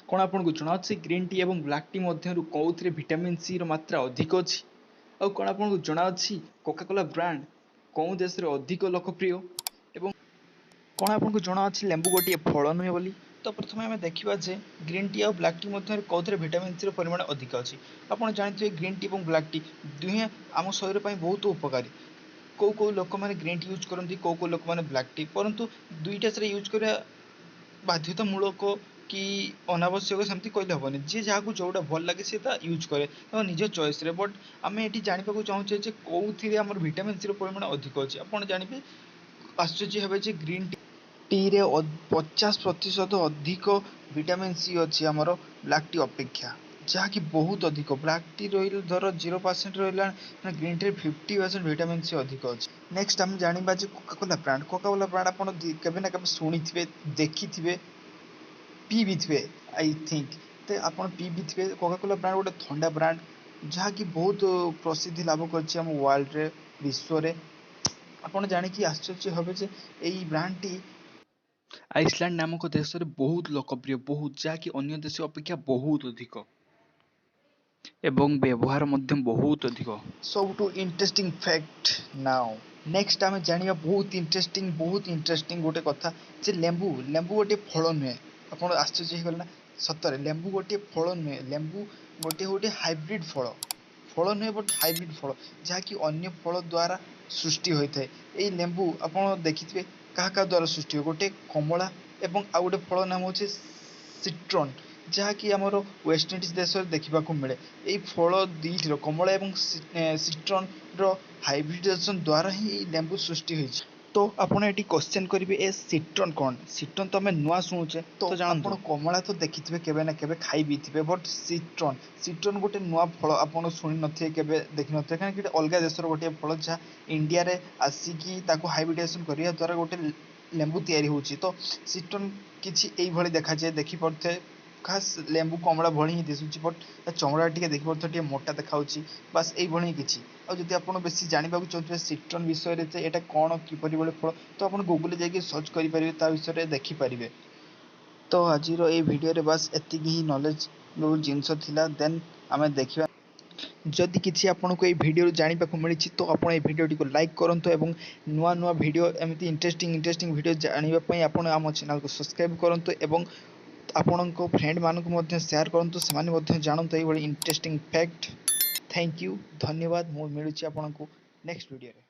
କ'ଣ ଆପଣଙ୍କୁ ଜଣାଅଛି, ଗ୍ରୀନ୍ ଟି ଏବଂ ବ୍ଲାକ୍ ଟି ମଧ୍ୟରୁ କେଉଁଥିରେ ଭିଟାମିନ୍ ସିର ମାତ୍ରା ଅଧିକ ଅଛି? ଆଉ କ'ଣ ଆପଣଙ୍କୁ ଜଣାଅଛି, କୋକାକୋଲା ବ୍ରାଣ୍ଡ କେଉଁ ଦେଶରେ ଅଧିକ ଲୋକପ୍ରିୟ? ଏବଂ କ'ଣ ଆପଣଙ୍କୁ ଜଣାଅଛି, ଲେମ୍ବୁ ଗୋଟିଏ ଫଳ ନୁହେଁ ବୋଲି? ତ ପ୍ରଥମେ ଆମେ ଦେଖିବା ଯେ ଗ୍ରୀନ୍ ଟି ଆଉ ବ୍ଲାକ୍ ଟି ମଧ୍ୟରେ କେଉଁଥିରେ ଭିଟାମିନ୍ ସିର ପରିମାଣ ଅଧିକ ଅଛି। ଆପଣ ଜାଣିଥିବେ, ଗ୍ରୀନ୍ ଟି ଏବଂ ବ୍ଲାକ୍ ଟି ଦୁହେଁ ଆମ ଶରୀର ପାଇଁ ବହୁତ ଉପକାରୀ। କେଉଁ କେଉଁ ଲୋକମାନେ ଗ୍ରୀନ୍ ଟି ୟୁଜ୍ କରନ୍ତି, କେଉଁ କେଉଁ ଲୋକମାନେ ବ୍ଲାକ୍ ଟି। ପରନ୍ତୁ ଦୁଇଟା ସାରା ୟୁଜ୍ କରିବା ବାଧ୍ୟତାମୂଳକ କି ଅନାବଶ୍ୟକ, ସେମିତି କହିଲେ ହେବନି। ଯିଏ ଯାହାକୁ ଯେଉଁଟା ଭଲ ଲାଗେ, ସେ ତା ୟୁଜ୍ କରେ ତାଙ୍କ ନିଜ ଚଏସ୍ରେ। ବଟ୍ ଆମେ ଏଠି ଜାଣିବାକୁ ଚାହୁଁଛେ ଯେ କେଉଁଥିରେ ଆମର ଭିଟାମିନ୍ ସିର ପରିମାଣ ଅଧିକ ଅଛି। ଆପଣ ଜାଣିବେ, ଆଶ୍ଚର୍ଯ୍ୟ ହେବେ ଯେ ଗ୍ରୀନ୍ ଟିରେ 50% ଅଧିକ ଭିଟାମିନ୍ ସି ଅଛି ଆମର ବ୍ଲାକ୍ ଟି ଅପେକ୍ଷା, ଯାହାକି ବହୁତ ଅଧିକ। ବ୍ଲାକ୍ ଟି ରହିଲେ ଧର 0% ରହିଲା, ଗ୍ରୀନ୍ ଟିରେ 50% ଭିଟାମିନ୍ ସି ଅଧିକ ଅଛି। ନେକ୍ସଟ ଆମେ ଜାଣିବା ଯେ Coca Cola brand. Coca Cola brand ଆପଣ କେବେ ନା କେବେ ଶୁଣିଥିବେ, ଦେଖିଥିବେ, ପିଇ ବି ଥିବେ। I think ତ ଆପଣ ପିଇ ବି ଥିବେ। କୋକାକୋଲା ବ୍ରାଣ୍ଡ ଗୋଟେ ଥଣ୍ଡା ବ୍ରାଣ୍ଡ, ଯାହାକି ବହୁତ ପ୍ରସିଦ୍ଧି ଲାଭ କରିଛି ଆମ ୱାର୍ଲଡରେ, ବିଶ୍ୱରେ। ଆପଣ ଜାଣିକି ଆଶ୍ଚର୍ଯ୍ୟ ହେବେ ଯେ ଏଇ ବ୍ରାଣ୍ଡଟି ଆଇସଲ୍ୟାଣ୍ଡ ନାମକ ଦେଶରେ ବହୁତ ଲୋକପ୍ରିୟ, ବହୁତ, ଯାହାକି ଅନ୍ୟ ଦେଶ ଅପେକ୍ଷା ବହୁତ ଅଧିକ ଏବଂ ବ୍ୟବହାର ମଧ୍ୟ ବହୁତ ଅଧିକ। ସବୁଠୁ ଇଣ୍ଟରେଷ୍ଟିଂ ଫ୍ୟାକ୍ଟ ନାଉ, ନେକ୍ସଟ ଆମେ ଜାଣିବା ବହୁତ ଇଣ୍ଟରେଷ୍ଟିଂ, ବହୁତ ଇଣ୍ଟରେଷ୍ଟିଂ ଗୋଟେ କଥା ଯେ ଲେମ୍ବୁ, ଲେମ୍ବୁ ଗୋଟିଏ ଫଳ ନୁହେଁ। ଆପଣ ଆଶ୍ଚର୍ଯ୍ୟ ହେଇଗଲେ ନା? ସତରେ ଲେମ୍ବୁ ଗୋଟିଏ ଫଳ ନୁହେଁ। ଲେମ୍ବୁ ଗୋଟିଏ ଗୋଟିଏ ହାଇବ୍ରିଡ୍ ଫଳ। ଫଳ ନୁହେଁ, ବଟ୍ ହାଇବ୍ରିଡ୍ ଫଳ, ଯାହାକି ଅନ୍ୟ ଫଳ ଦ୍ୱାରା ସୃଷ୍ଟି ହୋଇଥାଏ। ଏଇ ଲେମ୍ବୁ ଆପଣ ଦେଖିଥିବେ କାହା କାହା ଦ୍ୱାରା ସୃଷ୍ଟି ହୁଏ। ଗୋଟେ କମଳା ଏବଂ ଆଉ ଗୋଟେ ଫଳ ନାମ ହେଉଛି ସିଟ୍ରନ୍, ଯାହାକି ଆମର ୱେଷ୍ଟଇଣ୍ଡିଜ୍ ଦେଶରେ ଦେଖିବାକୁ ମିଳେ। ଏଇ ଫଳ ଦୁଇଟିର, କମଳା ଏବଂ ସିଟ୍ରନ୍ର ହାଇବ୍ରିଡେସନ୍ ଦ୍ୱାରା ହିଁ ଏଇ ଲେମ୍ବୁ ସୃଷ୍ଟି ହୋଇଛି। ତ ଆପଣ ଏଠି କ୍ୱେଶ୍ଚନ୍ କରିବେ, ଏ ସିଟ୍ରନ୍ କ'ଣ? ସିଟ୍ରନ୍ ତ ଆମେ ନୂଆ ଶୁଣୁଛେ। ତ ଜାଣନ୍ତୁ, ଆପଣ କମଳା ତ ଦେଖିଥିବେ, କେବେ ନା କେବେ ଖାଇ ବି ଥିବେ, ବଟ୍ ସିଟ୍ରନ୍, ସିଟ୍ରନ୍ ଗୋଟେ ନୂଆ ଫଳ। ଆପଣ ଶୁଣି ନଥିବେ, କେବେ ଦେଖିନଥିବେ, କାହିଁକି ଏଇଟା ଅଲଗା ଦେଶର ଗୋଟିଏ ଫଳ, ଯାହା ଇଣ୍ଡିଆରେ ଆସିକି ତାକୁ ହାଇବ୍ରିଡେସନ୍ କରିବା ଦ୍ୱାରା ଗୋଟେ ଲେମ୍ବୁ ତିଆରି ହେଉଛି। ତ ସିଟ୍ରନ୍ କିଛି ଏଇଭଳି ଦେଖାଯାଏ, ଦେଖିପାରୁଥିବେ, ଖାସ୍ ଲେମ୍ବୁ କମଳା ଭଳି ହିଁ ଦିଶୁଛି, ବଟ୍ ତା ଚମଡ଼ା ଟିକେ ଦେଖିପାରୁଥିବେ, ଟିକେ ମୋଟା ଦେଖାଯାଉଛି। ବାସ୍, ଏଇଭଳି ହିଁ କିଛି। ଆଉ ଯଦି ଆପଣ ବେଶୀ ଜାଣିବାକୁ ଚାହୁଁଥିବେ ସିଟ୍ରନ୍ ବିଷୟରେ ଯେ ଏଇଟା କ'ଣ, କିପରି ଭଳି ଫଳ, ତ ଆପଣ ଗୁଗୁଲରେ ଯାଇକି ସର୍ଚ୍ଚ କରିପାରିବେ, ତା ବିଷୟରେ ଦେଖିପାରିବେ। ତ ଆଜିର ଏଇ ଭିଡ଼ିଓରେ ବାସ୍ ଏତିକି ହିଁ ନଲେଜ୍ ଜିନିଷ ଥିଲା। ଦେନ୍ ଆମେ ଦେଖିବା, ଯଦି କିଛି ଆପଣଙ୍କୁ ଏଇ ଭିଡ଼ିଓରୁ ଜାଣିବାକୁ ମିଳିଛି, ତ ଆପଣ ଏଇ ଭିଡ଼ିଓଟିକୁ ଲାଇକ୍ କରନ୍ତୁ ଏବଂ ନୂଆ ନୂଆ ଭିଡ଼ିଓ, ଏମିତି ଇଣ୍ଟରେଷ୍ଟିଂ ଇଣ୍ଟରେଷ୍ଟିଂ ଭିଡ଼ିଓ ଜାଣିବା ପାଇଁ ଆପଣ ଆମ ଚ୍ୟାନେଲକୁ ସବସ୍କ୍ରାଇବ୍ କରନ୍ତୁ ଏବଂ ଆପଣଙ୍କ ଫ୍ରେଣ୍ଡମାନଙ୍କୁ ମଧ୍ୟ ସେୟାର କରନ୍ତୁ, ସେମାନେ ମଧ୍ୟ ଜାଣନ୍ତୁ ଏଇଭଳି ଇଣ୍ଟରେଷ୍ଟିଂ ଫ୍ୟାକ୍ଟ। Thank you, ଧନ୍ୟବାଦ। ମୁଁ ମିଳୁଛି ଆପଣଙ୍କୁ ନେକ୍ସଟ ଭିଡ଼ିଓରେ।